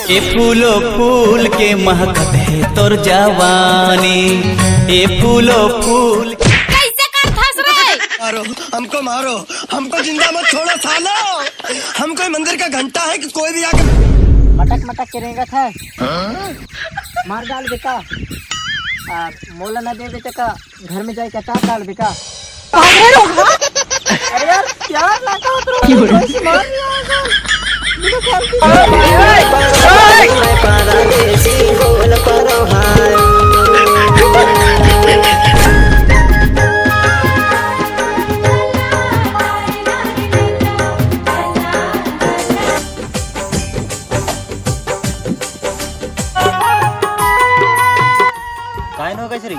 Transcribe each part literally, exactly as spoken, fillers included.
ए फूलो फूल के महकत हे तोर जवानी, ए फूलो फूल। कैसे कर फंस रहे? मारो, हमको मारो, हमको जिंदा मत छोड़ो सालो। हम कोई मंदिर का घंटा है कि कोई भी आके मटक मटक के रेंगत है। मार डाल बेटा। आ, मोला ना दे बेटे का घर में जाए का चार डाल बेटा। अरे यार, क्या लगा तो क्यों रे? कोई से मार नहीं आएगा। मुझे गलती से कायन हो गइस रे?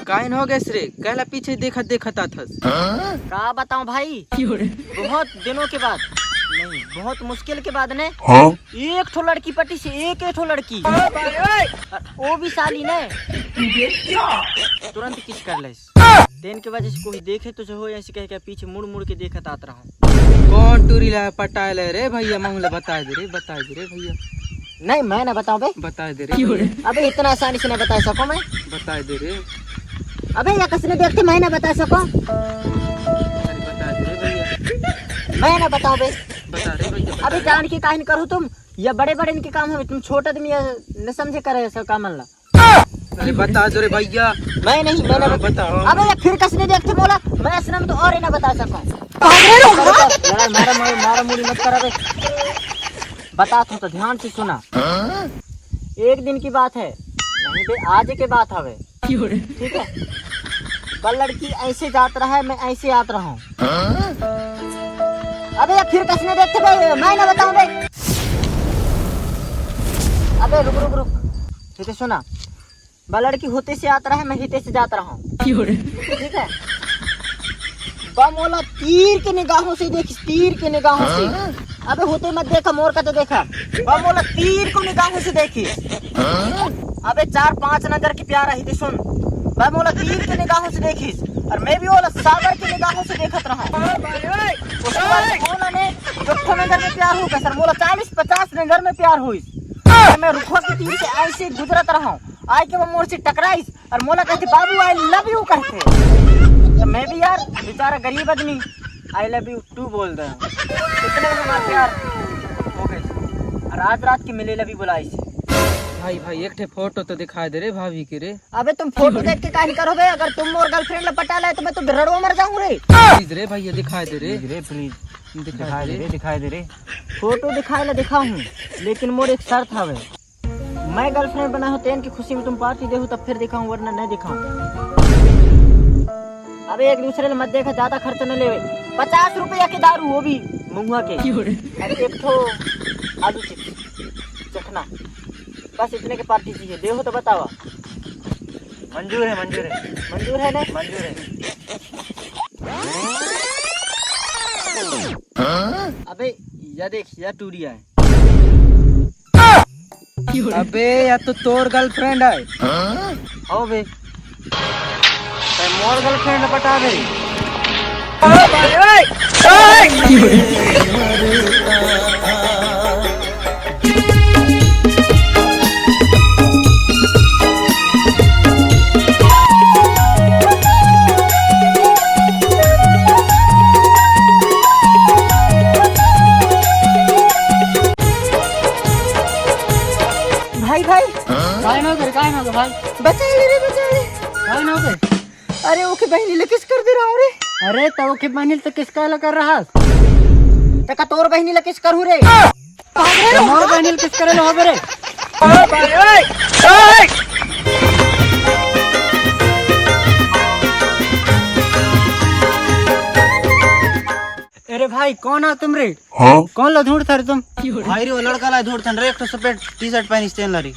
कायन हो गइस रे? कहला पीछे देखत देखत आथस। का बताऊं भाई, बहुत दिनों के बाद, नहीं, बहुत मुश्किल के बाद ने हाँ? एक ठो लड़की पटी से एक, एक ठो लड़की। और वो भी साली ने तुरंत किस कर ले। तेन के वजह से कोई देखे तो जो हो, ऐसे कह के पीछे मुड़ मुड़ के देखत आत रहा। कौन टूरी ला पटाए ले रे भैया? महू ला बताए दे रे, बताए दे रे भैया। नहीं, मैं ना बताऊं बे। बताए दे रे भैया। अबे इतना आसानी से ना बता सको मैं। बताए दे रे। अबे ये कसने देखते मैं ना बता सको। अरे बताए दे रे भैया। मैं ना बताऊं बे। बता रे भैया, बता अबे रे। जान के काहे नहीं करो तुम? ये बड़े बड़े इनके काम हो, तुम छोटा आदमी ये न समझे करे ऐसा काम ला। अरे बता दो रे भैया। मैं नहीं, मैं ना हाँ, बता। बताओ। अबे ये फिर कसने देखते बोला, मैं असलम तो और ही ना बता सकूं। लड़ाई मारा, मारा, मारा मुड़ी मत कर अबे। बता तू तो ध्यान से सुना। एक दिन की बात है, नहीं बे, आज के बात हवे। ठीक है, बल लड़की ऐसे जात रहा है, मैं ऐसे आत रहा हूँ। अबे ये फिर कसने देखते बे, मैं ना बताऊं बे। अबे रुक रुक रुक, ठीक है सुना, बा लड़की होते से आत रहा है, मैं हिते से जात रहा हूँ। ठीक है, बा मोला तीर के निगाहों से देखिस, तीर के निगाहों से। अबे होते मत देखा, मोर का तो देखा, बा मोला तीर को निगाहों से देखिस। अबे चार पांच नजर के प्यार रही थी, सुन, बा मोला तीर के निगाहों से देखिस, और मैं भी ओला सागर के निगाहों से देखत रहा। उसके बाद मोला ने चौथा नजर में प्यार हो गया सर, मोला चालीस पचास नजर में प्यार हुई। मैं रुखवा के तीर से ऐसे गुजरत रहा हूँ, आए के वो मोर से टकराइस और मोला कहते, "बाबू, I love you" कहते। तो मैं भी यार बेचारा गरीब आदमी, "I love you too" बोल दे। इतने में हमार प्यार हो गई। और आज रात के मिले लवी बुलाइस। भाई, भाई, एक ठे फोटो तो दिखा दे रे भाभी के रे। अबे तुम फोटो देख के काहे करोगे? अगर तुम मोर गर्लफ्रेंड ला पटा लाए तो मैं तो रड़वा मर जाऊं रे। प्लीज रे भैया, दिखा दे रे। प्लीज रे, प्लीज। दिखा दिखा दे दे रे। रे, दिखा दे रे। फोटो दिखाए ला दिखाऊं, लेकिन मोर एक शर्त हवे। मैं गर्लफ्रेंड बना हो, तेन की खुशी में तुम पार्टी देहू, तब फिर दिखाऊं, वरना नहीं दिखाऊं। अबे एक दूसरे ले मत देखा, ज्यादा खर्च न लेवे। पचास रुपया के दारू, वो भी महुआ के। क्यों रे? अरे एक ठो आलू चिप्स चखना, बस इतने के पार्टी चाहिए। देहू तो बतावा। मंजूर है, मंजूर है। मंजूर है ने? मंजूर है। अबे या देख, या टूरिया है। अबे, या तो तोर गर्लफ्रेंड है। हो बे। ते मोर गर्लफ्रेंड पटा दे। भाई, भाई। काय ना करे, काय ना करे भाई? बचा ले रे, बचा ले। काय ना करे? अरे, ओके बहनी ले किस कर दे रहा हूँ रे। अरे, तो ओके बहनी तो किस काला कर रहा? तो का तोर बहनी ले किस करूँ रे? तो मोर बहनी ले किस करे लो हो रे? अरे भाई, कौन हो तुम रे? हाँ? कौन ला ढूंढता रे तुम? भाई रे, वो लड़का ला ढूंढथन रे, एक ठो सफेद टी शर्ट पहनी स्टेन ला रे।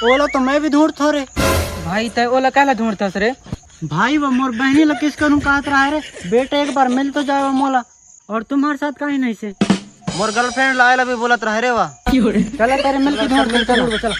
ओला तो मैं भी ढूंढथो रे। भाई, तै ओला काला ढूंढथस रे? भाई, वो मोर बहनी ला किस करूं कहत रहा रे। बेटे, एक बार मिल तो जाओ मोला। और तुम्हारे साथ कहीं नहीं से। मोर गर्लफ्रेंड ला आए ला भी बोलत रहा रे वा। चला तेरे मिल के ढूंढ, चला, चला। चला।